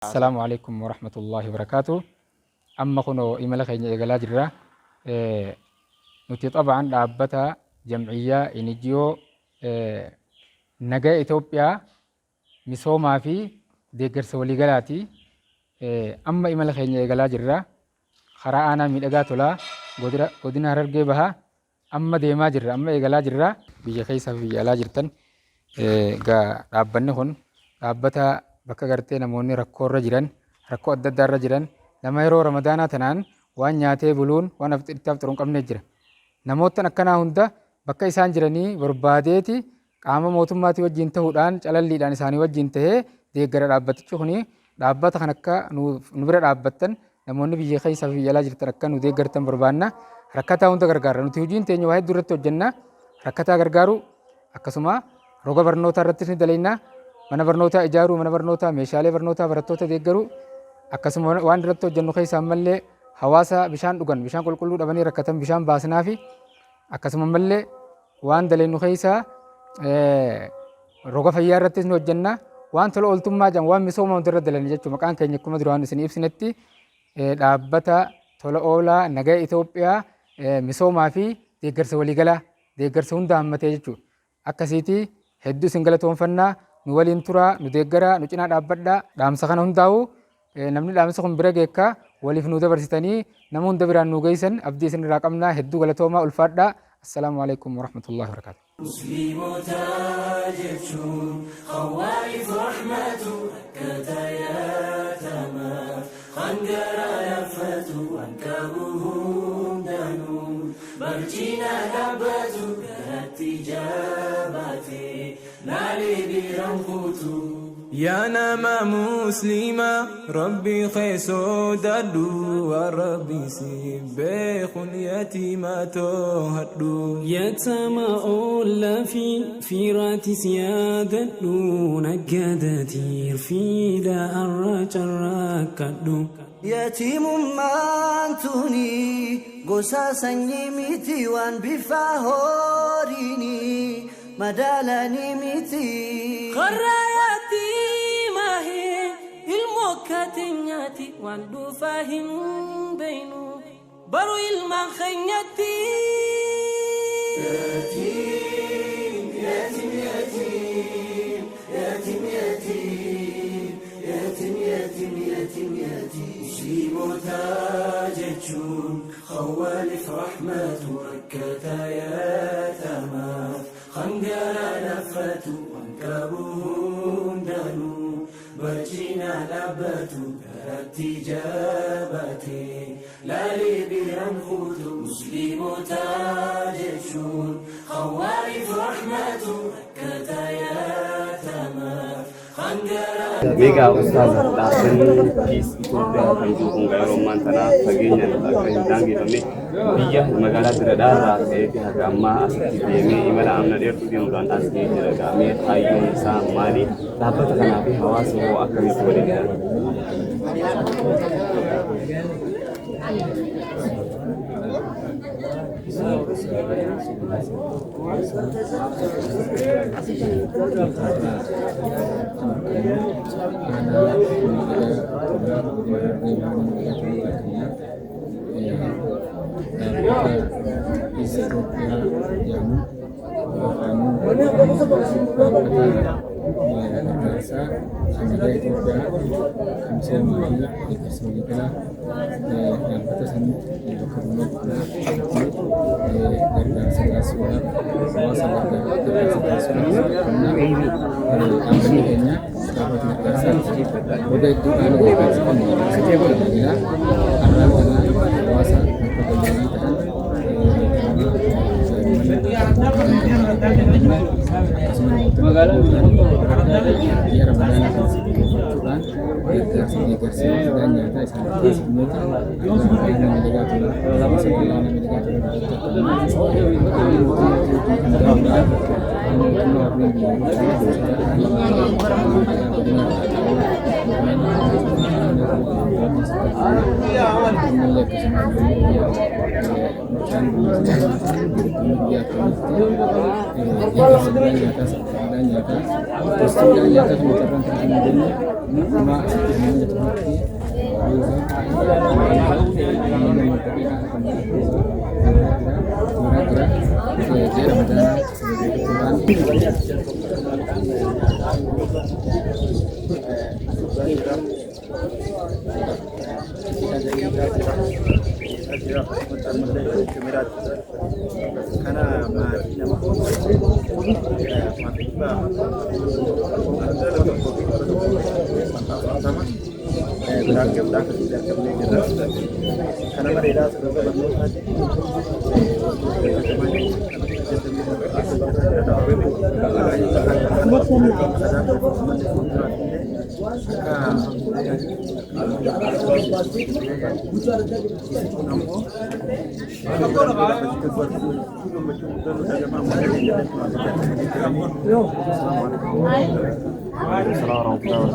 Assalaamu Aleykum Warahmatullaahi Wabarakaatuh. Amma kunoo imala keenya eegalaa jirra. Nuti xaba'an dhaabbata jam'iyyaa NGO nagaya Itoophiyaa misoomaa fi deeggarsa waliigalaati. Amma imala keenya eegalaa jirra. Karaa aanaa miidhagaa tolaa godina Harargee Bahaa amma deemaa jirra amma eegalaa jirra. Biyya keessaa fi biyya alaa jirtan egaa dhaabbanni kun dhaabbata bakka gartee namoonni rakkoo irra jiran rakkoo adda addaa irra jiran nama yeroo ramadaanaa tanaan waan nyaatee buluun waan itti afxiru hin qabne jira. Namoottan akkanaa hunda bakka isaan jiranii barbaadeeti qaama mootummaatii wajjin ta'uudhaan calalliidhaan isaanii wajjin ta'ee deeggara dhaabbatichi kuni dhaabbata kan akka nu bira dhaabbattan namoonni biyya keessaa fi biyya alaa jirtan akka nu deeggartan barbaanna. Rakkataa hunda gargaarra. Nuti hojiin teenya waa hedduu irratti hojjenna. Rakkataa gargaaru akkasuma roga barnootaa irrattis ni dalayna. Mana barnootaa ijaaruu, mana barnootaa, meeshaalee barnootaa barattoota deeggaruu akkasuma waan irratti hojjennu keessaa ammallee hawaasa bishaan dhugan, bishaan qulqulluu dhabanii rakkatan bishaan baasnaafi akkasuma ammallee waan dalaynu keessaa roga fayyaa irrattis ni hojjenna. Waan tola ooltummaa jedhamu waan misooma hunda irra dalayna jechuudha. Maqaan keenya akkuma duraan isin ibsinetti dhaabbata tola oolaa nagaya Itoophiyaa misoomaa fi deeggarsa waliigalaa deeggarsa hunda hammatee jechuudha. Akkasiiti hedduu isin galatoomfannaa nu waliin turaa nu deeggaraa nu cinaa dhaabbadhaa dhaamsa kana hundaa'u namni dhaamsa kun bira geekka waliif nu dabarsitanii nama hunda biraan nu geessan abdii isin irraa qabnaa hedduu galatoomaa ulfaadhaa. Assalaamu alaikum warahmatullahi wabarakatuh. Musliimota jechuun khawwaa'if rahmatu rakkata yatamaaf kan garaa laaffatu waan qabu hundaanuu bar cinaa dhaabbatu garatti jabaate laalee biran kutu. Yaa nama muslima Rabbi kee sodaadhu waan Rabbi siif beekun yatiima toohadhu. Yatama olla fi fiiraatis yaadadhu naggada tiirfiidha arra carraaqqadhu. Yatiimummaan tuni gosa sanyii miti waan bifa horiini madaalanii miti. Karra yatiimahi ilmoo kaatenyaati waan dhufaa hin beeynu baru ilmaan keenyatti. Yatiim yatiim yatiim yatiim yatiim yatiim yatiim yatiim yatiim Musliimota jechuun khawwalif rahmatu rakkata yatamaaf kan garaa laaffatu waan qabu hundaanuu bar cinaa dhaabbatu garatti jabaate laalee biran kutu Musliimota jechuun khawwalif rahmatu rakkata yatamaaf kan garaa Meegaa ustaaza dhaabbanni Peace Itoophiyaa kan jiru kun yeroo ammaan tana fageenyaan akka hin daangeffamne biyya magaalaa Diradhaa irraa ka'eeti haga ammaa asitti deemee imala amna dheertuu deemuudhaan as ga'ee jira. Egaa mee kaayyoon isaa maali? Dhaabbata kanaa fi hawaasa hoo akkamitti waliin jira? Dhaabbata san bakka bu'uudhaan gargaarsa taasisuudhaaf hawaasa gargaarsa taasisuudhaaf dhaabbanni keenya dhaabbata gargaarsaati. Roga hedduudhaan gargaarsa kan tajaajila har'aan kana hawaasa bakka galanii ta'an akkasuma ji'a ramadaanaa kan gochuudhaan gargaarsa deeggarsa midhaan nyaataa isaan taasifneeti aanaa miidhagaa tola hawaasa bal'aa aanaa miidhagaa tola biratti argamu qaama mootummaatii wajjin kan ta'uudhaan qaama mootummaa warreen biyya bulchaa godina ammallee akkasuma biyya bulchaan biyya akkamitti deeggarsa midhaan nyaataa midhaan nyaataa gosti midhaan nyaataa kan nuti irraan kan hin jenne dhuma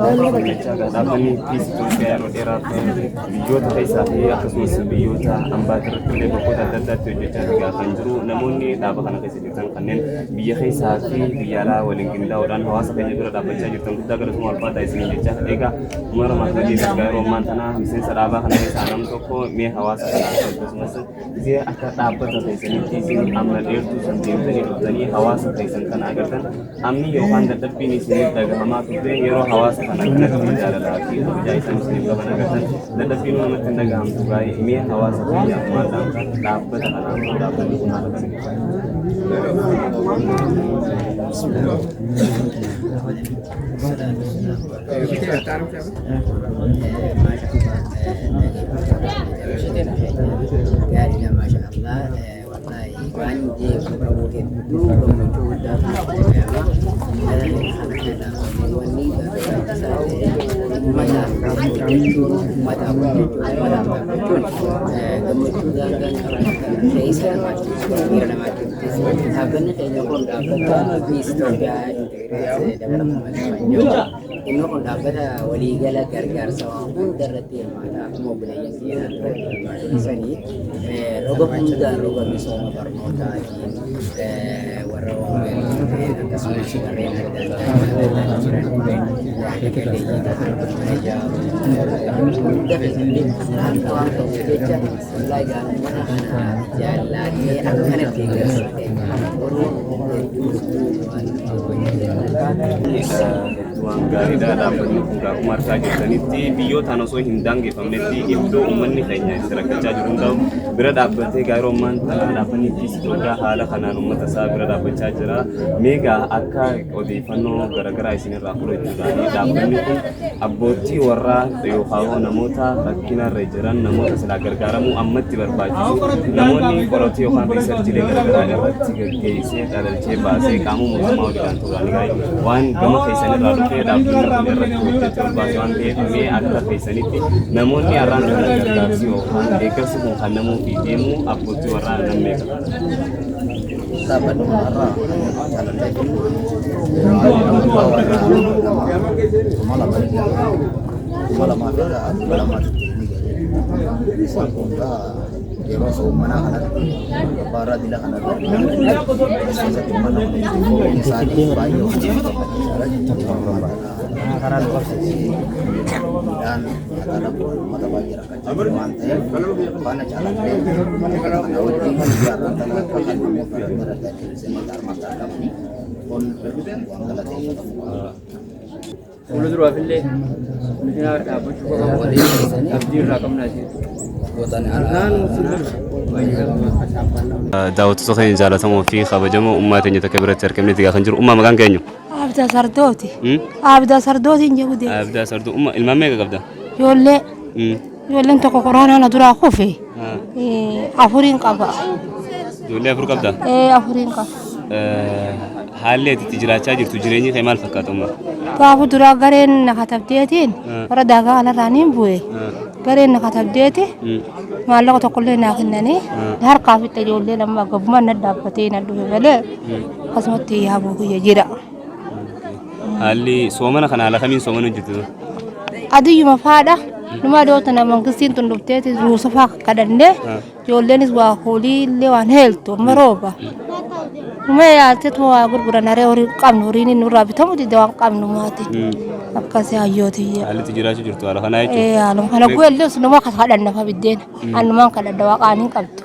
Dhaabbanni Peace Itoophiyaa yeroo dheeraa biyyoota keessaa fi akkasumas biyyoota hambaa irratti illee bakkoota adda addaatti hojjechaa kan jiru. Namoonni dhaaba kana keessa jirtan kanneen biyya keessaa fi biyya alaa waliin qindaa'uudhaan hawaasa keenya bira dhaabbachaa jirtan guddaa galatoomaa, ulfaataa isiniin jecha. Egaa Umar Mahmudii ergaa yeroo ammaan tana miseensa dhaabaa kana keessaa nam tokko, mee hawaasa kana akkasumas isee akka dhaabbata keessanitti isin amma dheertuu san deemtanii dhuftanii hawaasa keessan kana agartan, amni yookaan dadhabbiin isiniif dhagahamaa turte, yeroo hawaasa kana akkanatti jaalalaa fi kabajaa isaan isiniif qaban agartan dadhabbiin namatti hin dhagahamtu baay'ee. Mee hawaasa keenyaaf maal dhaamta? Dhaabbata kanaaf dhaabbanni kun haala kamiin? Gaariidha, maasha Allah. Wallahi waan jeequ qabu hedduu gammachuu guddaatu natti dhagahama. Kana wanni barbaachisaa ta'e ummataaf hojjechuun, ummataaf hojjechuun, ummataaf dhaabbachuun gammachuu daangaa hin qabne kan keessa namaatti, miira namaatti. Dhaabbanni keenya kun dhaabbata Peace Itoophiyaa Integrated Development kan jedhu. Inni kun dhaabbata waliigala gargaarsa waan hunda irratti hirmaata. Akkuma obboleeyyan kiyya duratti sanii roga hundaan, roga misooma barnootaatiin, warra wangeelaa akkasumas warreen adda addaa jiran, yaada ta'an, mana ijaaruu hunda keessatti harka waan qabuuf jecha, wallaahi gaafummaa kana jaallatee akkanatti deeggarsa boruu hedduu hedduu waan Waan gaariidha. Dhaabbanni kun akkuma argaa jirtanitti biyyootaan osoo hin daangeffamnetti iddoo uummanni keenya itti rakkachaa jiru hundaa'u bira dhaabbatee yeroo ammaan tana dhaabbanni Peace Itoophiyaa haala kanaan uummata isaa bira dhaabbachaa jira. Meegaa akka odeeffannoo garaagaraa isinirraa fudhachuudhaan, dhaabbanni kun abbootii warraa yookaan namoota rakkinarra jiran, namoota silaa gargaaramuu ammatti barbaachisu, namoonni qoratuu yookaan researchiilee garaagaraa irratti gaggeessee dhalalchee baasee qaama mootummaa waliin ta'uudhaan waan gama keessanirraa dhufee dhaabbanni kun irratti hojjechuu ol baase waan ta'eef, mee akka keessanitti namoonni har'aan kana gargaarsi yookaan deeggarsi kun kan namuufi deemu abbootii warraa nam meeqa? Dhaabbanni kun har'a jaalatee 2006, 2200tti ni gahe. Isaan kun yeroo soommanaa kanatti abbaa irraa dila kanarra keessatti mana isaanii baay'ee karaa nu qabsiise midhaan nyaataa dhabuun uummata baay'ee rakkachaa jiru waan ta'eef, faana caalatee kana wajjin jaarraa kana akka kan namoota adda addaa deebisanii armaan argamanii kun waan galateeffatamu. Fuula duraaf illee nu dhaabbachuu qaba. Abdii irraa qabna jechuudha. Daawwattoota keenya jaallatamoo fi kabajamoo, uummata keenya takka biratti argamne kan jiru. Ummaa, maqaan keenyu? Abdaa Sardooti. Abdaa Sardootiin jedhu deema. Abdaa Sardoo. Umma, ilmaan meeqa qabda? Ijoollee. Ijoolleen tokko qoraanaa na duraa kufe. Afuriin qaba. Ijoollee afur qabda? Ee, afuriin qaba. Haalli ati itti jiraachaa jirtu, jireenyi kee maal fakkaata, umma? Gaafa duraa gareen na katabdeetiin warra daagaa kanarraa niin bu'e. Gareen na katabdeeti maallaqa tokkollee naa kennanii harkaa fixe. Ijoollee nama gabbumaan na dhaabbatee na dhufe malee akkasumatti yaabuu kiyya jira. Haalli soomana kana haala kamiin soomana jirtu? Adiyyuma faadha. Numa doota na mangistiin tun dhufteeti ruusa faa kadhannee, ijoolleenis waa hoolii illee waan heeltu amma rooba. Numa yaalteetu waa gurguran haree, horii qabnu, horiin inni nurraa bitamu dide, waan qabnu maati. Akkasii hayyootiyya. Haalli itti jiraachuu jirtu haala kanaa jechuudha. Ee haaluma kana guellee sunuma kadhanna fa biddeena. Annumaan kadhadha waaqaan hin qabdu.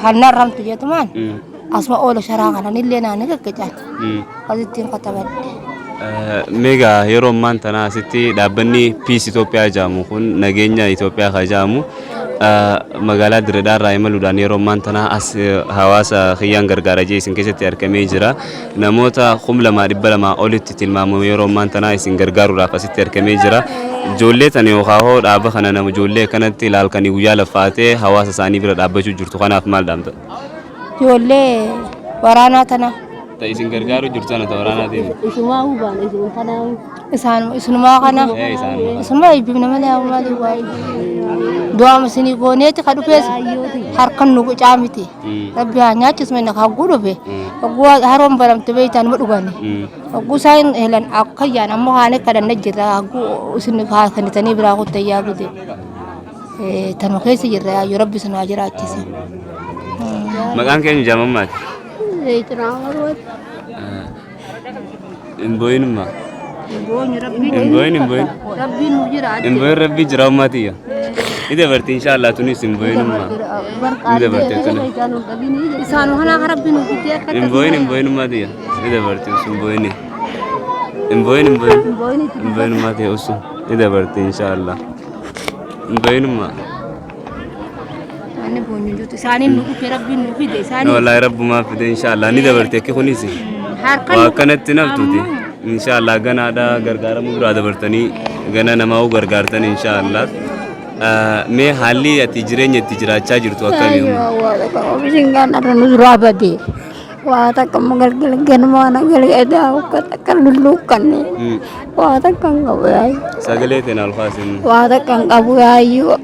Hannaan ramtu jetumaan asuma oola sharaa kanan illee naani qeqqecan. Akkasittiin katabadhe. Meegaa yeroo ammaan tana asitti dhaabbanni Peace Itoophiyaa jedhamu kun nageenya Itoophiyaa kan jedhamu magaalaa Dirredhaa irraa imaluudhaan yeroo ammaan tana as hawaasa kiyyaan gargaara jee isin keessatti argamee jira. Namoota 2200 olitti tilmaamamu yeroo ammaan tana isin gargaaruudhaaf asitti argamee jira. Ijoollee tana yookaan hoo dhaaba kana nama ijoollee akkanatti ilaalkanii guyyaa laffaatee hawaasa isaanii bira dhaabbachuu jirtu kanaaf maal dhaamta? Ijoollee waraanaa tana. Ta isin gargaaru jirtu tana ta waraanaatiin. Isumaa hubaan isuma kanaa. Isaan isunumaa kana. Ee isaanuma kana. Isuma eebbifna malee haa malee waa'ee. Du'aama isinii gooneeti ka dhufees harkan nu qicaa miti. Rabbi haa nyaachisu mana hagguu dhufe. Hagguu haroon baramte beektaa numa dhugani. Hagguu isaan helan akka yaan ammoo haane kadhanna jirra hagguu isin haa kennitanii biraa kuttan yaa gide. Tanuma keessa jirra yaayyoo rabbi isin haa jiraachise. Maqaan keenya jaamammaati. Zayituna Marwat. Hin boo'inummaa. Hin boo'in hin boo'in. Rabbiin nu jira. Hin boo'in rabbi jira ummaatiyya. Ni dabarti inshaallah tunis hin boo'inummaa. Ni dabarti akkana. Isaan kanaa kan rabbiin nu fidee akka Hin boo'in hin boo'in ummaatiyya. Ni dabarti usu hin boo'ini. Hin boo'in hin boo'in. Hin boo'in ummaatiyya usu. Ni dabarti inshaallah. Hin boo'inummaa. Manni boonyu jirtu isaaniin nu dhufe rabbiin nu fide isaaniin. Wallaahi rabbumaa fide inshaallah ni dabarti akki kunis. Harka Waa akkanatti naftuti. Inshaallah ganaadha gargaaramuu biraa dabartanii gana namaa gargaartan inshaallah. Mee haalli ati jireenya itti jiraachaa jirtu akkamii? Oomishni kan irra nu duraa bade. Waa takka immoo galgala ganama na galgala akka takka lulluuqqanne. Waa takka hin qabu yaayyuu. Sagalee teenaa ol kaasin. Waa takka hin qabu yaayyuu.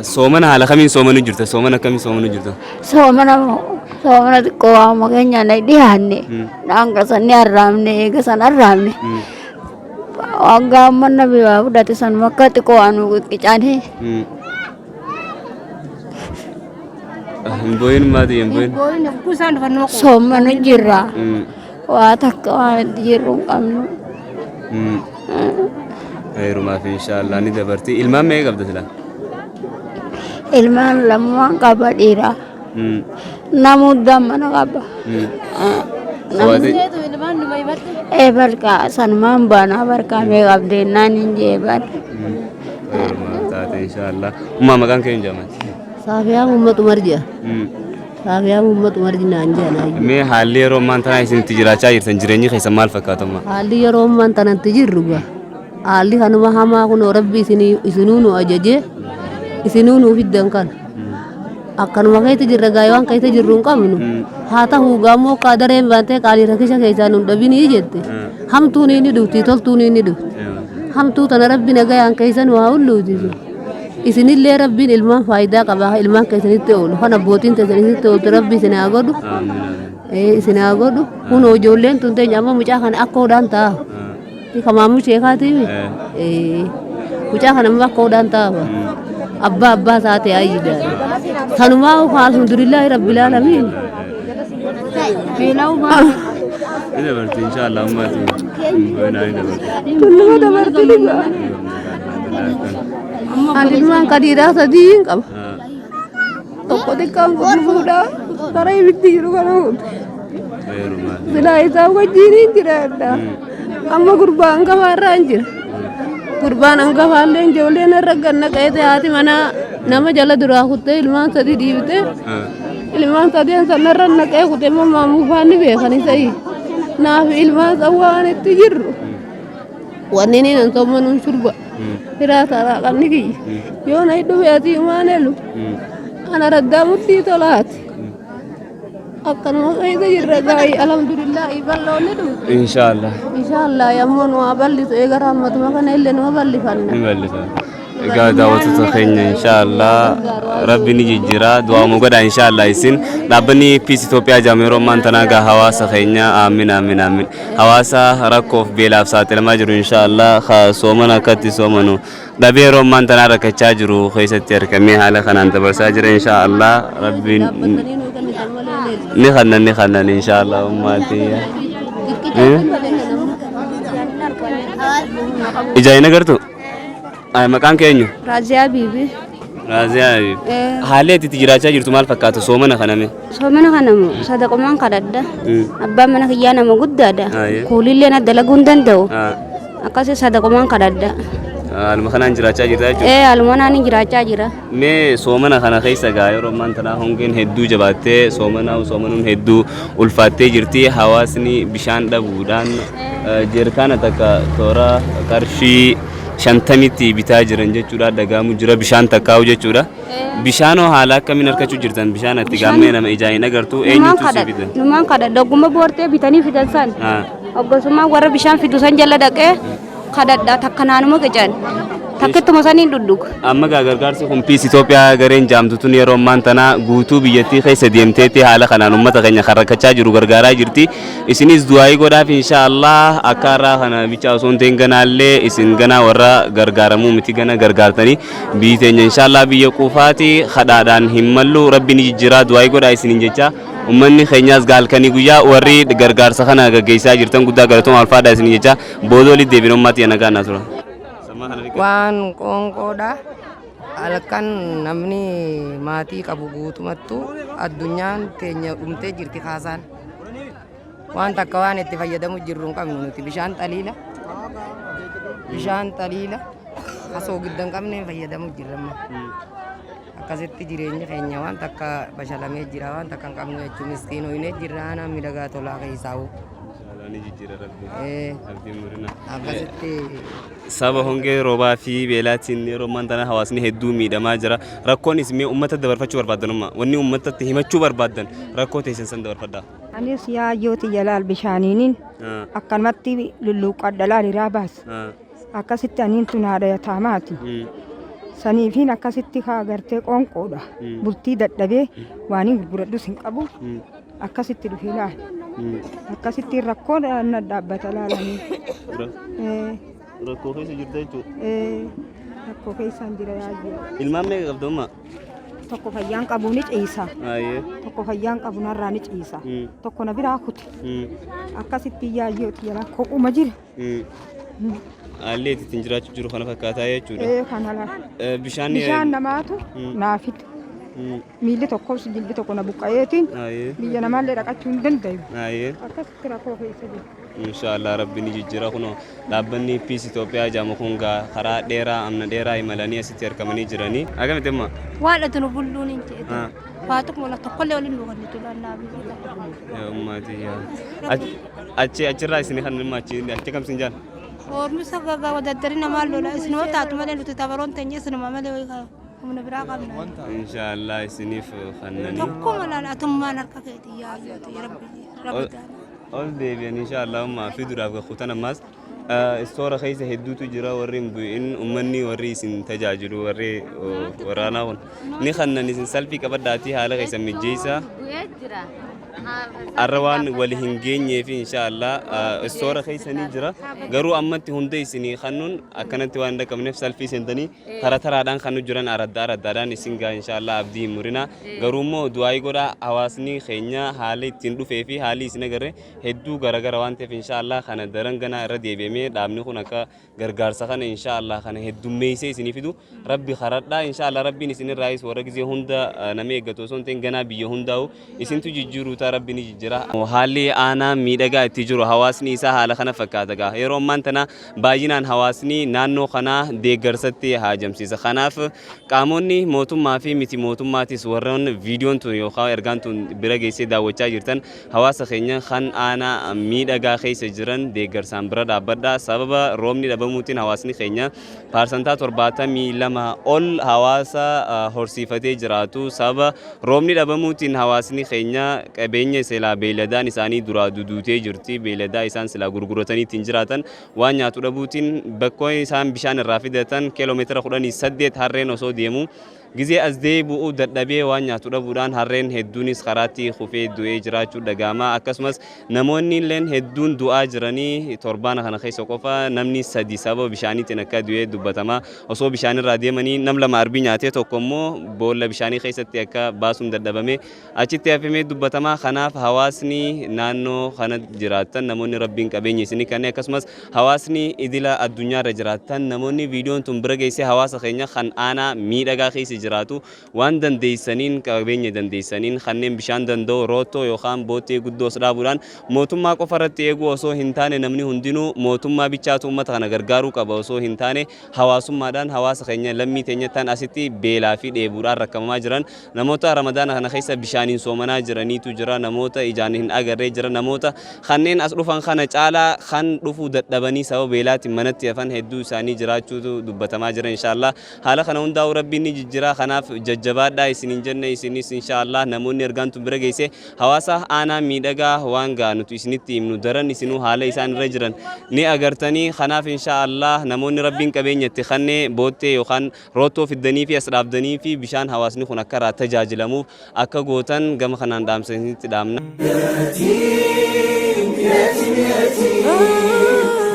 Soomana haala kamiin soomanu jirta? Soomana akkamiin soomanu jirta? Soomana soomana xiqqoo waama keenya na dhiyaanne. Daanga san ni arraamne eega san arraamne. Waggaa amma nabi waa fudhate sanuma akka xiqqoo waan nu qiqqicane. Hin boo'in maatii hin boo'in. Isaan dhufan nama quufa. Soomana jirra. Waa takka waan itti jirru hin qabnu. Heerumaaf inshaallah ni dabarti. Ilmaan meeqa qabda silaa? Ilmaan lamaan qaba dhiiraa. Namuu mana qaba. Ee barqaa sanumaan baanaa barqaa mee qabdee naan hin jee bar. Heerumaaf taate inshaallah. Ummaa maqaan kee hin jaamati. Saafiyaa Muhammad Umar jedha. Saafiyaa Muhammad Umar naan jedhan. Mee haalli yeroo ammaan tanaa isin itti jiraachaa jirtan jireenyi keessan maal fakkaata ammaa? Haalli yeroo ammaan tanatti jirru gaa. Haalli kanuma hamaa kunoo rabbi isinuu nu ajajee isinuu nu fiddan kana. Akkanuma keessa jirra gaa waan keessa jirru hin qabnu. Haa ta'uu gaa immoo qaadareen baantee qaalii rakkisha keessaa nu hin dhabinii jette. Hamtuun inni dhufti toltuun inni dhufti. Hamtuu tana rabbi nagayaan keessa nu haa hulluutisu. Isinillee rabbiin ilmaan faayidaa qaba ilmaan keessanitti oolu kan abbootiin keessanitti ooltu rabbi isin haa godhu. Isin haa godhu. Kunoo ijoolleen tun teenya amma mucaa kana akkoodhaan ta'a. Kamaamuu sheekaatiimi. Mucaa kana amma akkoodhaan ta'a. Abbaa abbaa isaa ta'e ayyiidhaan. Sanumaa alhamdulillaahi rabbil aalamiin. Ni dabarti inshaallah ummaati. Ni dabarti. Tulluma dabarti dhugaa. Ani ilmaan kadiiraa sadii hin qaba. Tokko xiqqaan kun fuudhaa karaa ibiddi jiru kana fuudhe. Silaa isaa wajjin hin jiraadha. Amma gurbaa hangafaa irraa hin jira. Gurbaan hangafaa illee ijoolleen irra ganna qeete haati manaa nama jala duraa kuttee ilmaan sadii dhiibte. Ilmaan sadeen sanarra naqee kutee mammaamuu faanni beekan isa Naaf ilmaan san waan itti jirru. Wanni inni nan sommanuun shurba. Hiraa taraa qabni kiyya. Yoo na dhufe asii maan elu. Ana raddaa murtii tolaati. Akkanuma keessa jirra gaa'ii alhamdulillaahi bal'oonni dhufte. Inshaallah. Inshaallah yammoo nu haa bal'isu eega rahmatuma kana illee numa bal'ifanna. Ni bal'isa. Egaa daawwattoota keenya inshaallah rabbi ni jijjiira du'aamu godha inshaallah isin dhaabbanni Peace Itoophiyaa jedhamu yeroo ammaan tanaa egaa hawaasa keenya aamin aamin aamin hawaasa rakkoof beelaaf saaxilamaa jiru inshaallah ka soomana akkatti soomanu dhabee yeroo ammaan tanaa rakkachaa jiru keessatti argamee haala kanaan dabarsaa jira inshaallah rabbiin ni kannan ni kannan inshaallah ummaatii. Ijaa hin agartu? Maqaan kee eenyu? Raaziyaa Biibii. Raaziyaa Biibii. Haalli ati itti jiraachaa jirtu maal fakkaata soomana kana mee? Soomana kana moo sadaqumaan kadhadha. Abbaan mana kiyyaa nama guddaadha. Kuulillee na dalaguu hin danda'u. Akkasii sadaqumaan kadhadha. Haaluma kanaan jiraachaa jirta jechuudha. Ee haaluma kanaan jiraachaa jira. Mee soomana kana keessa gaa yeroo ammaan tanaa hongeen hedduu jabaattee soomanaa soomanuun hedduu ulfaattee jirti. Hawaasni bishaan dhabuudhaan jeerkaana takka toora qarshii shantamitti bitaa jiran jechuudha dhagaamu jira bishaan takkaa'u jechuudha. Bishaanoo haala akkamiin argachuu jirtan bishaan atti gaammee nama ijaa hin agartu eenyutu si fidan? Numaan kadhadha ogguma boortee bitanii fidan san. Oggosummaa warra bishaan fidu san jala dhaqee kadhadha takka naanuma qican. Takkittuma saniin dhudhuga. Amma gaa gargaarsi kun Piis Itoophiyaa gareen jaamtu tun yeroo ammaan tana guutuu biyyattii keessa deemteetti haala kanaan uummata keenya kan rakkachaa jiru gargaaraa jirti. Isinis du'aayii godhaaf insha Allah akka har'aa kana bichaa osoo hin ta'in ganaallee isin ganaa warra gargaaramuu miti gana gargaartanii biyyi teenya insha Allah biyya quufaati kadhaadhaan hin mallu rabbi ni jijjiiraa du'aayii godhaa isiniin jecha ummanni keenyaas gaalkanii guyyaa warri gargaarsa kana gaggeessaa jirtan guddaa galatooma alfaadhaa isiniin jecha booda olitti deebina ummaatti nagaa naa tura. Waan qoonqoodha. Halkan namni maatii qabu guutumattuu addunyaan teenya dhumtee jirti kaasaan. Waan takka waan itti fayyadamu jirru hin qabnu nuti bishaan xaliila. Bishaan xaliila osoo gidda hin qabneen fayyadamu jirra amma. Akkasitti jireenyi keenya waan takka bashalamee jira waan takka hin qabnu jechuun miskiinoynee jirra aanaa miidhagaa tolaa keessaa'u. Ni jijjiira rabbi. Abdiin murina. Akkasitti Saba hongee roobaa fi beelaatiin yeroo ammaan tana hawaasni hedduu miidhamaa jira. Rakkoon isin mee uummata dabarfachuu barbaaddan umma wanni uummatatti himachuu barbaaddan rakkoo teessan san dabarfadhaa. Anis yaayyoo tiyya laal bishaaniinin akkanumatti lulluuqqadha laal iraa baas. Akkasitti aniin tun haadha yataamaati. Saniifiin akkasitti kaa gartee qoonqoodha. Bultii dadhabee waaniin gurguradhus hin qabu. Akkasitti dhufee laal. Akkasitti rakkoo na dhaabbata laalanii. Rakkoo keessa jirta jechuudha. Rakkoo keessaan jira yaayyoo. Ilmaan meeqa qabda umma? Tokko fayyaan qabu ni ciisa. Ayyee. Tokko fayyaan qabu narraa ni ciisa. Tokko na biraa kute. Akkasitti yaayyoo tiyya kophuma jira. Haalli ittiin jiraachuu jiru kana fakkaataa jechuudha. Ee kana laal. Bishaan Bishaan namaatu naa fida. Miilli tokkos jilbi tokko na buqqa'eetiin biyya namaallee dhaqachuu hin danda'u. Akkasitti rakkoo keessa jira. Inshaallah rabbi ni jijjiira kunoo dhaabbanni Peace Itoophiyaa jedhamu kun gaa karaa dheeraa amna dheeraa imalanii asitti argamanii jiranii. Akkamitti amma? Waan ati nu bulluun hin jeetu. Waa tokko wala tokkollee waliin nu kennitu lannaa biyya. Yaa ummaatii yaa. Achi achirraa isin kan dhimma achi achi kam sin jaan? Oormisa gagaa wadaddari namaa lola isinuma taatu malee nuti tabaroon teenya isinuma malee humna biraa qabna. Inshaallah isiniif kannanii. Tokkuma laala atummaan harka keetii yaa ayyooti rabbi rabbi taala. Ol deebi'an inshaallah ummaa fiduudhaaf kutan ammaas istoora keessa hedduutu jira warri hin bu'in ummanni warri isin tajaajilu warri waraanaa kun ni kannan isin salphii qabadhaatii haala keessan mijjeessaa. Arra waan wali hin geenyee fi inshaallah istoora keessa ni jira garuu ammatti hunda isinii kannuun akkanatti waan hin dhaqqabneef salphii seentanii tara taraadhaan kan nu jiran araddaa araddaadhaan isin gaa inshaallah abdii hin murina garuu immoo du'aayii godhaa hawaasni keenya haala ittiin dhufee fi haalli isin agarre hedduu garagara waan ta'eef inshaallah kana daran ganaa irra deebi'amee dhaabni kun akka gargaarsa kana inshaallah kana heddummeessee isinii fidu rabbi karadhaa inshaallah rabbiin isinirraayis warra gizee hunda nama eeggatu osoo hin ta'in ganaa biyya hundaa'u isintu jijjiiruu ta'a rabbi ni jijjiira. Haalli aanaa miidhagaa itti jiru hawaasni isaa haala kana fakkaata gaa yeroo ammaan tana baay'inaan hawaasni naannoo kanaa deeggarsatti haajamsiisa. Kanaaf qaamonni mootummaa fi miti mootummaatis warroon viidiyoon tun yookaan ergaan tun bira geessee daawwachaa jirtan hawaasa keenya kan aanaa miidhagaa keessa jiran deeggarsaan bira dhaabbadha. Sababa roobni dhabamuutiin hawaasni keenya paarsantaa 72 ol hawaasa horsiifatee jiraatu. Sababa roobni dhabamuutiin hawaasni keenya qabeenya silaa beeyladaan isaanii duraa duduutee jirti. Beeyladaa isaan silaa gurguratanii ittiin jiraatan waan nyaatu dhabuutiin bakkoon isaan bishaan irraa fidatan kiiloomeetira 18 harreen osoo deemu Gizee as deebi'u dadhabee waan nyaatu dhabuudhaan harreen hedduunis karaatti kufee du'ee jiraachuu dhaga'ama. Akkasumas namoonni illeen hedduun du'aa jiranii torbaana kana keessa qofa namni sadi sababa bishaaniitiin akka du'ee dubbatama. Osoo bishaanirraa deemanii nam lama arbii nyaatee tokko immoo boolla bishaanii keessatti akka baasuun dadhabame achitti hafamee dubbatama. Kanaaf hawaasni naannoo kana jiraatan namoonni Rabbiin qabeenya isinii kenne akkasumas hawaasni idila addunyaarra jiraatan namoonni viidiyoon tun bira geessee hawaasa keenya kan aanaa miidhagaa keessa jiraatu waan dandeessaniin qabeenya dandeessaniin kanneen bishaan danda'u roottoo yookaan boottee guddoos dhaabuudhaan mootummaa qofa irratti eeguu osoo hin taane namni hundinuu mootummaa bichaatu uummata kana gargaaruu qaba osoo hin taane hawaasummaadhaan hawaasa keenya lammii teenyattaan asitti beelaa fi dheebuudhaan rakkamamaa jiran namoota ramadaana kana keessa bishaaniin soomanaa jiraniitu jira namoota ijaan hin agarree jira namoota kanneen as dhufan kana caalaa kan dhufuu dadhabanii sababa beelaatiin manatti hafan hedduu isaanii jiraachuutu dubbatamaa jira inshaallah haala kana hundaa'u Rabbiin ni jijjiira kanaaf jajjabaadhaa isiniin jenne isinis inshaallah namoonni ergaan tun bira geesse hawaasa aanaa miidhagaa waan gaa nuti isinitti himnu daran isinuu haala isaan irra jiran ni agartanii kanaaf inshaallah namoonni Rabbiin qabeenya itti kannee boottee yookaan roottoo fiddanii fi as dhaabdanii fi bishaan hawaasni kun akka irraa tajaajilamuuf akka gootan gama kanaan dhaamsa isinitti dhaamna. يتيم يتيم يتيم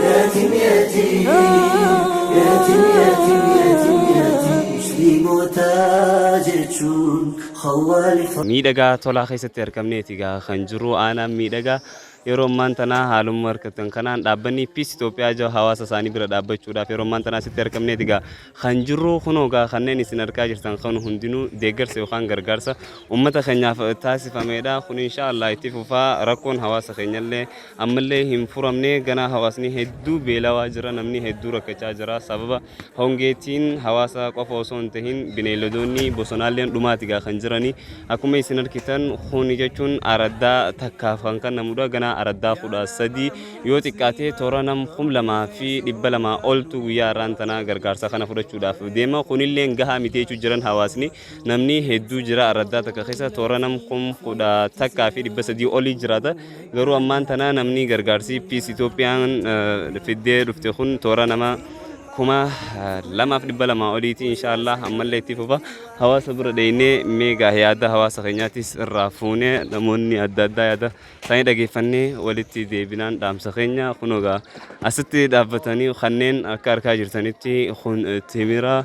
يتيم يتيم يتيم يتيم يتيم musliimota jechuun khawwaalifa. Miidhagaa tolaa keessatti argamneeti egaa kan jiru aanaan miidhagaa yeroo ammaan tanaa haaluma argatan kanaan dhaabbanni Peace Itoophiyaa jiru hawaasa isaanii bira dhaabbachuudhaaf yeroo ammaan tanaa asitti argamneeti egaa kan jirru kunoo egaa kanneen isin argaa jirtan kan hundinuu deeggarsa yookaan gargaarsa uummata keenyaaf taasifamedha. Kun inshaallah itti fufaa rakkoon hawaasa keenyallee ammallee hin furamne ganaa hawaasni hedduu beelawaa jira namni hedduu rakkachaa jira sababa hongeetiin hawaasa qofa osoo hin tahin bineeldoonni bosonaalleen dhumaati gaa kan jiranii akkuma isin argitan kuni jechuun araddaa takkaaf kan kennamudha ganaa araddaa 13 yoo xiqqaate toora nam 2200 oltu guyyaa har'aan tanaa gargaarsa kana fudhachuudhaaf deema kunillee gahaa miti jechuu jiran hawaasni namni hedduu jira araddaa takka keessa toora nam 11300 olii jiraata garuu ammaan tanaa namni gargaarsi Peace Itoophiyaan fiddee dhufte kun toora nama 2200 oliiti inshaallah ammallee itti fufa hawaasa bira dheeynee meegaa yaada hawaasa keenyaatis irraa fuunee namoonni adda addaa yaada isaanii dhageeffannee walitti deebinaan dhaamsa keenya kunugaa asitti dhaabbatanii kanneen akka arkaa jirtanitti kun timira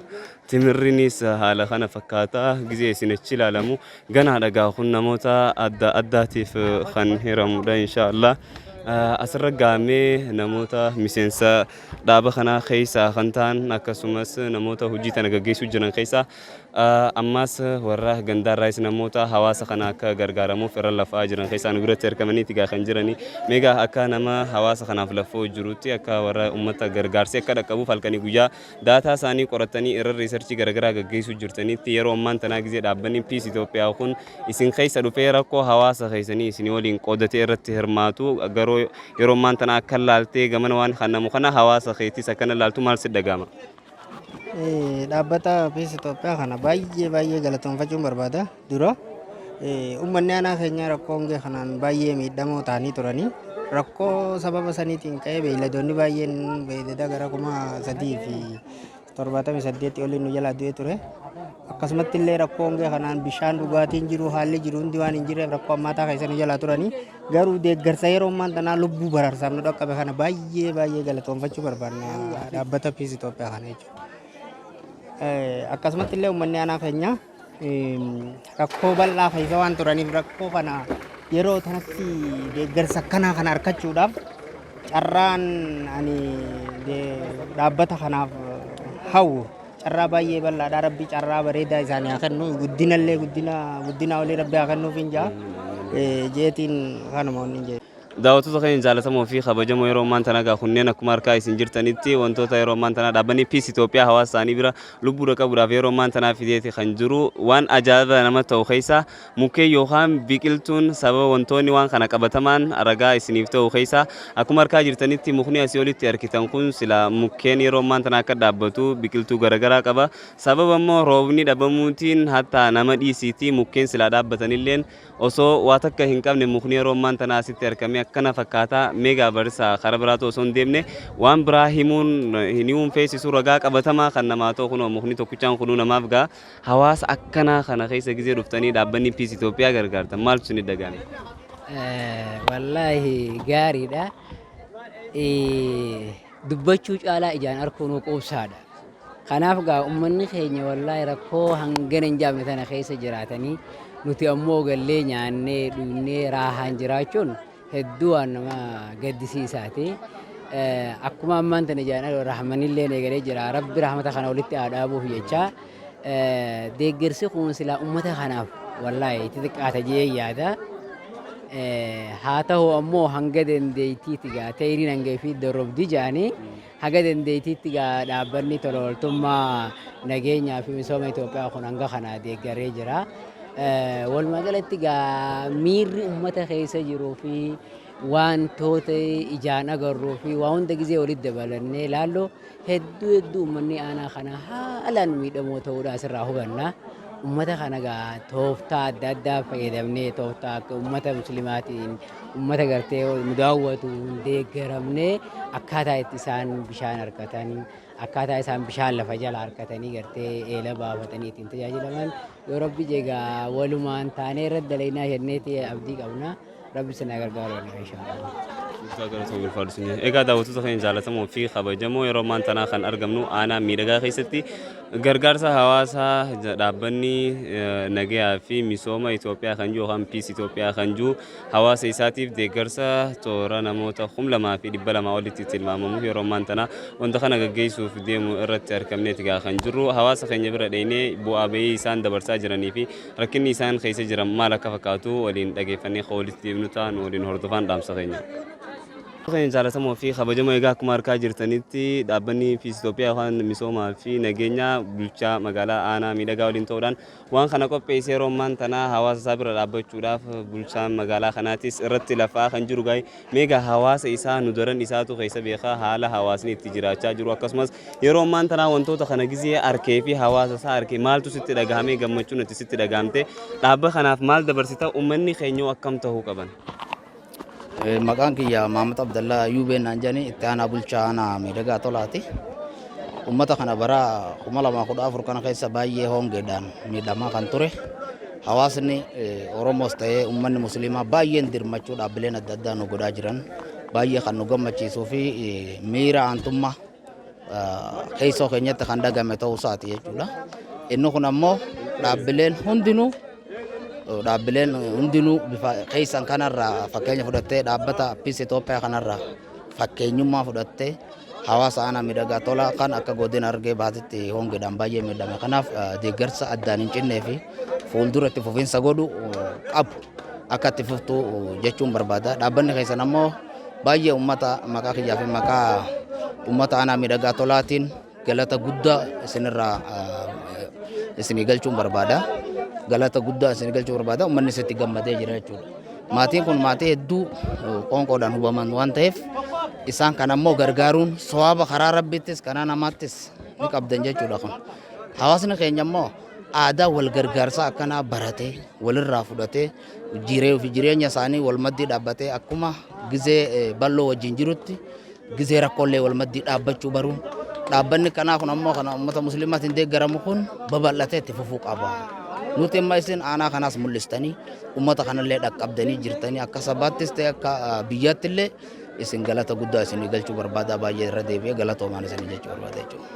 timirrinis haala kana fakkaata gizee isin achi ilaalamu ganaa dhagaa kun namoota adda addaatiif kan hiramudha inshaallah. Asirra gaamee namoota miseensa dhaaba kanaa keessaa kan ta'an akkasumas namoota hojii tana gaggeessuu jiran keessaa ammas warra gandaarraayis namoota hawaasa kana akka gargaaramuuf irra lafaa jiran keessaa nu biratti argamaniiti gaa kan jiranii. Meegaa akka nama hawaasa kanaaf lafoo jirutti akka warra uummata gargaarsee akka dhaqqabuuf halkanii guyyaa daataa isaanii qoratanii irra research garaagaraa gaggeessuu jirtanitti yeroo ammaan tanaa gizee dhaabbanni Peace Itoophiyaa kun isin keessa dhufee rakkoo hawaasa keessanii isin waliin qoodatee irratti hirmaatu garuu yeroo ammaan tanaa akka laaltee gamana waan kannamu kana hawaasa keetis akkana laaltu maal si dhaga'ama? Dhaabbata Peace Itoophiyaa kana baay'ee baay'ee galatoonfachuun barbaada. Dura uummanni aanaa keenya rakkoo hongee kanaan baay'ee miidhamoo ta'anii turanii rakkoo sababa saniitiin ka'ee beeyladoonni baay'een beeylada gara 3078 oliin nu jalaa du'ee ture. Akkasumatti illee rakkoo hongee kanaan bishaan dhugaatiin jiru haalli jiru hundi waan hin jirreef rakkoo hammaataa keessa nu jalaa turanii garuu deeggarsa yeroo ammaan tanaa lubbuu baraarsaaf nu dhaqqabe kana baay'ee baay'ee galatoonfachuu barbaadna dhaabbata Peace Itoophiyaa kana jechuudha. Akkasumatti illee uummanni aanaa keenya rakkoo bal'aa keessa waan turaniif rakkoo kana yeroo tanatti deeggarsa akkanaa kana argachuudhaaf carraan ani dhaabbata kanaaf hawwu carraa baay'ee bal'aadha. Rabbi carraa bareedaa isaanii haa kennu guddinallee guddina olii Rabbi haa kennuuf hin jaa jeetiin kanuma wanni hin jedhu. Daawwattoota keenya jaallatamoo fi kabajamoo yeroo ammaan tanaa egaa kunneen akkuma harkaa isin jirtanitti wantoota yeroo ammaan tanaa dhaabbanni Peace Itoophiyaa hawaasa isaanii bira lubbuudha qabuudhaaf yeroo ammaan tanaa fideeti kan jiru waan ajaa'iba nama ta'u keessa mukkeen yookaan biqiltuun sababa wantoonni waan kana qabatamaan ragaa isiniif ta'u keessa akkuma harkaa jirtanitti mukni asii olitti argitan kun sila mukkeen yeroo ammaan tanaa akka dhaabbatu biqiltuu garaagaraa qaba sababa immoo roobni dhabamuutiin hatta nama dhiisiitii mukkeen silaa dhaabbatanilleen osoo waa takka hin qabne mukni yeroo ammaan tanaa asitti argamee akkana fakkaata. Meegaa barsaa karaa biraatu osoo hin deemne waan biraa himuun hin himuun feesisu ragaa qabatamaa kan namaa ta'u kunoo mukni tokkichaan kunuu namaaf ga'a. Hawaasa akkanaa kana keessa gizee dhuftanii dhaabbanni Piis Itoophiyaa gargaartan maaltu isin dhaga'ame? Wallaahi gaariidha. Dubbachuu caalaa ijaan arguun quubsaadha. Kanaaf gaa uummanni keenya wallaahi rakkoo hangana hin jaamne tana keessa jiraatanii nuti ammoo gallee nyaannee dhugnee raahaan jiraachuun hedduu waan nama gaddisiisaati. Akkuma ammaan tana ijaan argu rahmanillee eegalee jira. Rabbi rahmata kana walitti haa dhaabuuf jecha deeggarsi kun silaa uummata kanaaf wallaahi itti xiqqaata jee yaada. Haa ta'u ammoo hanga dandeettiitti gaa teeriin hanga fi dorrobdi jaanii haga dandeettiitti gaa dhaabbanni tola ooltummaa nageenyaa fi misooma Itoophiyaa kun hanga kana deeggaree jira. Walumaa galatti gaa miirri uummata keessa jiruu fi wantoota ijaan agarruu fi waa hunda gizee walitti dabalannee ilaallu hedduu hedduu uummanni aanaa kana haalaan miidhamoo ta'uudha asirraa hubanna. Uummata kana gaa tooftaa adda addaa fayyadamnee tooftaa akka uummata muslimaatiin uummata gartee nu daawwatu deeggaramnee akkaataa itti isaan bishaan harkatan akkaataa isaan bishaan lafa jala harkatanii gartee eela baafatanii ittiin tajaajilaman yoo rabbi jegaa walumaan taanee irratti dalaynaa jenneeti abdii qabna. Rabbi isin haa gargaaru inshaallah. Guddaa galatoomii ulfaadhu isin. Egaa daawwattoota keenya jaallatamoo fi kabajamoo yeroo ammaan tanaa kan argamnu aanaa miidhagaa keessatti gargaarsa hawaasaa dhaabbanni nagayaa fi misooma Itoophiyaa kan jiru yookaan Piis Itoophiyaa kan jiru hawaasa isaatiif deeggarsa toora namoota 2200 olitti tilmaamamu yeroo ammaan tanaa wanta kana gaggeessuuf deemu irratti argamneeti gaa kan jirru hawaasa keenya bira dheenee bu'aa bahii isaan dabarsaa jiranii fi rakkinni isaan keessa jiran maal akka fakkaatu waliin dhageeffannee kan walitti deemnu ta'an waliin hordofaan dhaamsa keenya. Keenya jaalatamoo fi kabajamoo egaa akkuma argaa jirtanitti dhaabbanni Piis Itoophiyaa yookaan misoomaa fi nageenya bulchaa magaalaa aanaa miidhagaa waliin ta'uudhaan waan kana qopheessee yeroo ammaan tanaa hawaasa isaa bira dhaabbachuudhaaf bulchaan magaalaa kanaatis irratti lafaa kan jiru gaa'e meegaa hawaasa isaa nu daran isaatu keessa beekaa haala hawaasni itti jiraachaa jiru akkasumas yeroo ammaan tanaa wantoota kana gizee arkee fi hawaasa isaa arkee maaltu sitti dhagahamee gammachuun itti sitti dhagahamte dhaabba kanaaf maal dabarsita uummanni keenya akkam ta'uu qaban? Maqaan kiyya Maamad Abdallaa Yuubeen naan jedhani itti aanaa bulchaa aanaa miidhagaa tolaati. Uummata kana bara 2014 kana keessa baay'ee hongeedhaan miidhamaa kan ture. Hawaasni Oromoos ta'ee uummanni Musliimaa baay'een dirmachuu dhaabbileen adda addaa nu godhaa jiran baay'ee kan nu gammachiisuu fi miira aantummaa keessoo keenyatti kan dhagame ta'uu isaati jechuudha. Inni kun ammoo dhaabbileen hundinuu dhaabbileen hundinuu bifa keessan kanarraa fakkeenya fudhattee dhaabbata Piis Itoophiyaa kanarraa fakkeenyummaa fudhattee hawaasa aanaa miidhagaa tolaa kan akka godina Harargee Bahaatitti hongeedhaan baay'ee miidhame kanaaf deeggarsa addaan hin cinnee fi fuuldura itti fufiinsa godhu qabu akka itti fuftu jechuun barbaada. Dhaabbanni keessan ammoo baay'ee uummata maqaa kiyyaa fi maqaa uummata aanaa miidhagaa tolaatiin galata guddaa isinirraa isinii galchuun barbaada. Galata guddaa isinii galchuu barbaada. Uummanni isitti gammadee jira jechuudha. Maatiin kun maatii hedduu qoonqoodhaan hubaman waan ta'eef isaan kan ammoo gargaaruun sawaaba karaa rabbiittis karaa namaattis ni qabdan jechuudha kun. Hawaasni keenya immoo aadaa wal gargaarsaa akkanaa baratee walirraa fudhatee jiree fi jireenya isaanii wal maddii dhaabbatee akkuma gizee bal'oo wajjin jirutti gizee rakkoolee wal maddii dhaabbachuu baruun dhaabbanni kanaa kun ammoo kana uummata musliimaatiin deeggaramu kun babal'atee itti fufuu qaba. Nuti amma isin aanaa kanaas mul'istanii uummata kanallee dhaqqabdanii jirtanii akka sabaattis ta'e akka biyyaatti illee isin galata guddaa isinii galchuu barbaada baay'ee irra deebi'ee galatoomaan isinii jechuu barbaada jechuudha.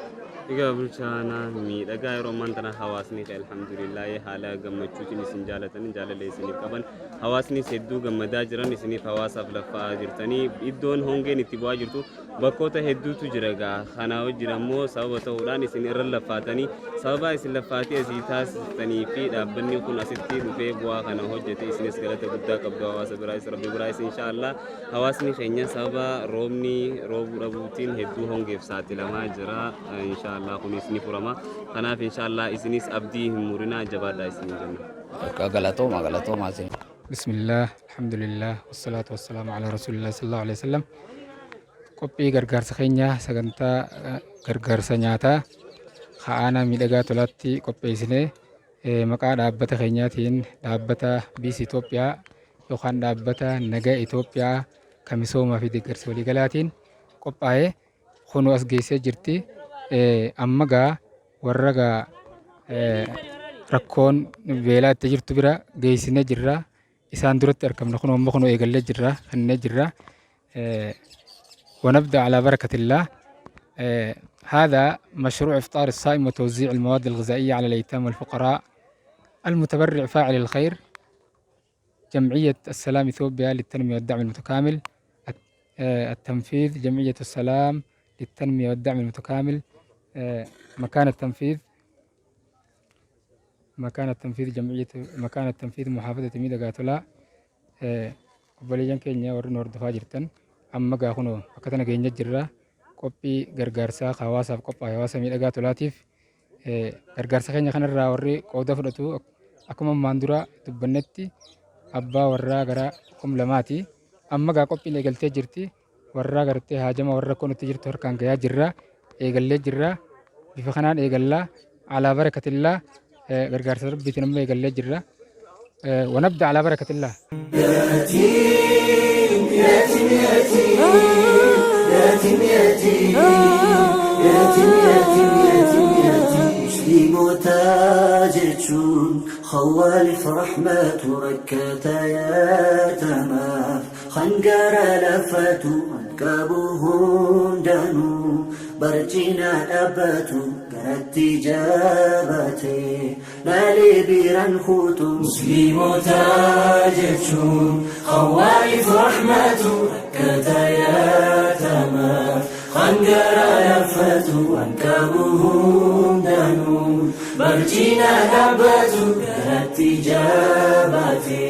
Egaa bulchaanaa miidhagaa yeroo ammaan tana hawaasni kee alhamdulillaahi haala gammachuutiin isin jaalatan jaalala isiniif qaban hawaasnis hedduu gammadaa jiran isiniif hawaasaaf laffa'aa jirtanii iddoon hongeen itti bu'aa jirtu bakkoota hedduutu jira egaa kana wajjin ammoo sababa ta'uudhaan isin irra laffaatanii sababa isin laffaatii asii taasistanii fi dhaabbanni kun asitti dhufee bu'aa kana hojjete isinis galata guddaa qabdu hawaasa biraayis rabbi biraayis inshaallah hawaasni keenya sababa roobni roobuu dhabuutiin hedduu hongeef saaxilamaa jira inshaallah kunis ni furama kanaaf inshaallah isinis abdii hin murinaa jabaadhaa isin jenna. Galatooma galatooma isin. بسم الله الحمد لله والصلاة والسلام على رسول الله صلى الله عليه وسلم. Qophii gargaarsa keenya sagantaa gargaarsa nyaataa aanaa miidhagaa tolaatti qopheessinee maqaa dhaabbata keenyaatiin dhaabbata Piis Itoophiyaa yookaan dhaabbata nagaa Itoophiyaa kan misoomaa fi deeggarsa waliigalaatiin qophaa'e kunoo as geessee jirti. Amma gaa warra gaa rakkoon beelaa itti jirtu bira geessinee jirra. Isaan duratti argamna kunoo amma kunoo eegallee jirra kennee jirra. ونبدأ على بركة الله. هذا مشروع إفطار الصائم وتوزيع المواد الغذائية على الأيتام والفقراء. المتبرع فاعل الخير جمعية السلام إثيوبيا للتنمية والدعم المتكامل. التنفيذ جمعية السلام للتنمية والدعم المتكامل. مكان التنفيذ مكان التنفيذ جمعية مكان التنفيذ محافظة ميدغا تولا. Obboleeyyan keenya warri nu hordofaa jirtan, amma gaa kunoo bakka tana keenya jirra. Qophii gargaarsaa hawaasaaf qophaa'e, hawaasa Miidhagaa Tolaatiif gargaarsa keenya kanarraa warri qooda fudhatu akkuma ammaan dura dubbannetti abbaa warraa gara 2000ti. Amma gaa qophiin eegaltee jirti. Warraa gartee haajama warra rakkoon itti jirtu harkaan gayaa jirra, eegallee jirra. Bifa kanaan eegallaa alaa barakatillaa, gargaarsa rabbiitiin amma eegallee jirra. ونبدأ على بركة الله. يتيم يتيم يتيم يتيم يتيم يتيم يتيم يتيم يتيم مسلموتا jechuun خوالف رحمة rakkata yaatamaaf hangara lafatu qabu hundanuu barcina dhaabbatu garatti jaabate laalee biiraan kutu. Musliimota jechuun خوالف رحمة rakkata yaatamaaf hangara lafatu qabu hundanuu barcina dhaabbatu garatti jaabate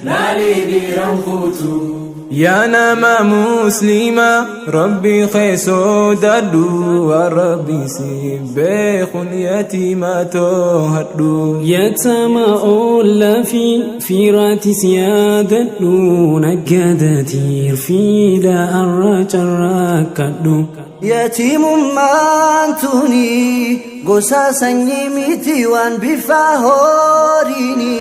laalee biiraan kutu. Yaa nama muslima Rabbi kee sodaadhu, waan Rabbi si beekun yatiima too'adhu. Yatama oollaa fi fiiraatis yaadadhu, naggaadatiir fiida arra carraakkadhu. Yatiimummaan tuni gosa sanyii miti waan bifa horiini.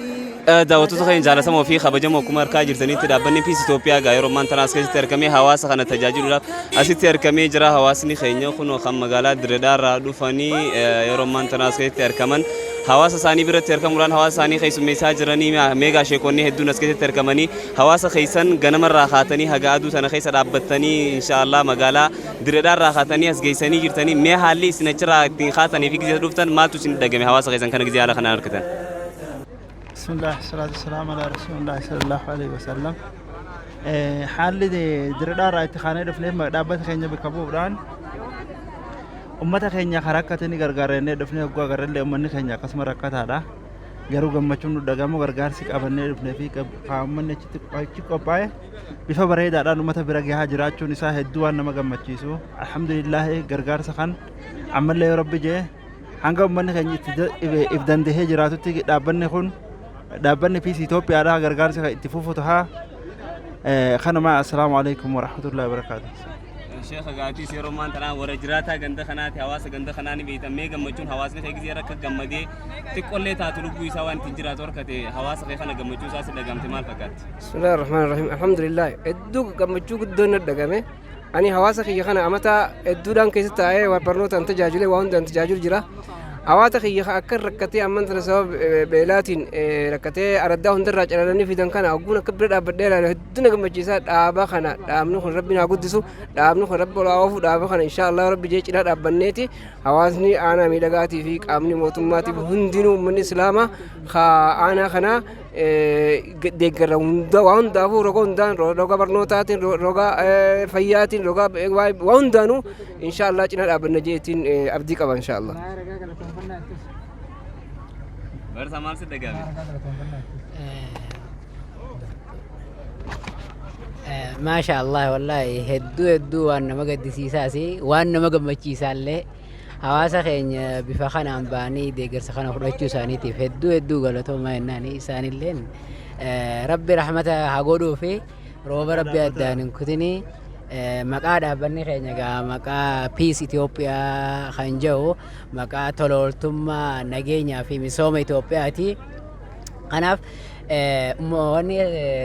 Daawwattoota keenya jaalatamoo fi kabajamoo, akkuma harkaa jirtanitti dhaabbanni Peace Itoophiyaa gaa yeroo ammaan tana as keessatti argamee hawaasa kana tajaajiluudhaaf asitti argamee jira. Hawaasni keenya kun kan magaalaa Dirreedhaa dhufanii yeroo ammaan tana as keessatti argaman hawaasa isaanii biratti argamuudhaan hawaasa isaanii keessummeessaa jiranii. Meegaa sheekonni hedduun as keessatti argamanii hawaasa keessan ganamarraa kaatanii haga aduu tana keessa dhaabbattanii inshaallah magaalaa Dirreedhaa kaatanii as geessanii jirtanii. Mee haalli isin achirraa ittiin kaatanii fi gizee dhuftan maaltu isin dhagame hawaasa keessan kana gizee haala kanaan argatan? بسم الله، الصلاة والسلام على رسول الله صلى الله عليه وسلم. Haalli Diredhaa irraa itti kaanee dhufneef dhaabbata keenya bakka bu'uudhaan ummata keenya karaa akkatanii gargaarannee dhufnee hogguu agarrellee uummanni keenya akkasuma rakkataadha. Garuu gammachuun nu dhagamu gargaarsi qabannee dhufnee fi uummanni achitti qophaa'e bifa bareedaadhaan uummata bira gahaa jiraachuun isaa hedduu waan nama gammachiisu. Alhamdulillaahi, gargaarsa kan ammallee yoo Rabbi jee hanga uummanni keenya itti if dandahee jiraatutti dhaabbanni kun, dhaabbanni Peace Itoophiyaadha, gargaarsa kan itti fufu tahaa. Kanuma, assalaamu alaikum warahmatullahi wabarakaatuh. Sheekha Gaatiis, yeroo ammaan tanaa warra jiraataa ganda kanaati, hawaasa ganda kanaa ni beektan. Mee gammachuun hawaasni kee gizee rakka gammadee xiqqollee taatu lubbuu isaa waan ittiin jiraatu harkate, hawaasa kee kana gammachuu isaa si dhagamte maal fakkaatti? بسم الله الرحمن الرحيم، الحمد لله. Hedduu gammachuu guddoon na dhagame. Ani hawaasa kiyya kana amata hedduudhaan keessa taa'ee waan barnootaan tajaajilee waa hundaan tajaajilu jira. Hawaasa kiyya akka rakkatee amman tana sababa beelaatiin rakkatee araddaa hundarraa calalanii fidan kana hogguun akka bira dhaabbadhee ilaalu hedduu na gammachiisa. Dhaaba kana, dhaabni kun Rabbi naa guddisu, dhaabni kun Rabbi olaa oofu. Dhaaba kana insha Allah Rabbi jee cinaa dhaabbanneeti hawaasni aanaa Miidhagaatii fi qaamni mootummaatiif hundinuu uummanni islaamaa aanaa kanaa deeggarra hunda, waa hundaafuu, roga hundaan, roga barnootaatiin, roga fayyaatiin, roga waa hundaanuu insha Allah cinaa dhaabbanna jeetiin abdii qaba insha Allah. Barsa, maal si dhagame? Maasha Allah, wallaahi hedduu hedduu waan nama gaddisiisaas waan nama gammachiisaallee, hawaasa keenya bifa kanaan ba'anii deeggarsa kana fudhachuu isaaniitiif hedduu hedduu galatoomaa jennaan. Isaanilleen Rabbi rahmata haa godhuu fi rooba Rabbi addaan hin kutinii. Maqaa dhaabbanni keenya egaa maqaa Peace Itoophiyaa kan jedhu, maqaa tola ooltummaa nageenyaa fi misooma Itoophiyaati. Kanaaf Wanni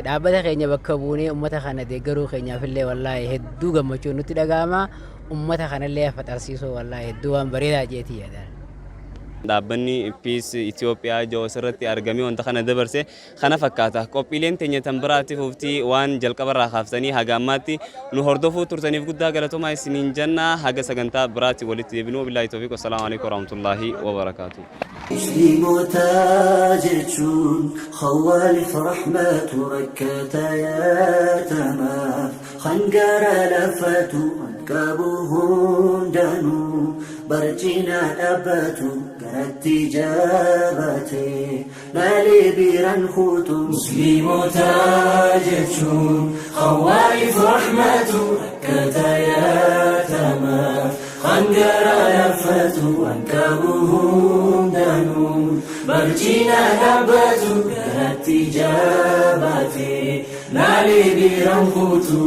dhaabbata keenya bakka buunee uummata kana deeggaruu keenyaaf illee wallaahi hedduu gammachuun nutti dhaga'ama. Uummata kanallee faxarsiisuu wallaahi hedduu waan bareedaa jeetii yaada. Dhaabbanni Peace Itoophiyaa jiru asirratti argamee wanta kana dabarse kana fakkaata. Qophiileen teenya tan biraatti fuftii waan jalqabarraa kaaftanii haga ammaatti nu hordofuu turtaniif guddaa galatoomaa isiniin jenna. Haga sagantaa biraatti walitti deebinuu billaahi tawfiiq. Wassalaamu alaikum warahmatullaahi wabarakaatuh. Musliimota jechuun khawaalif rahmatu rakkata yaatamaaf hangara lafatu qabu hundanuu barcina dhaabbatu garatti jabaate laalee biiraan kutu. Musliimota jechuun khawaalif rahmatu rakkata yaatamaaf hangara lafatu qabu hundanuu barcina dhaabbatu garatti jabaate laalee biiraan kutu.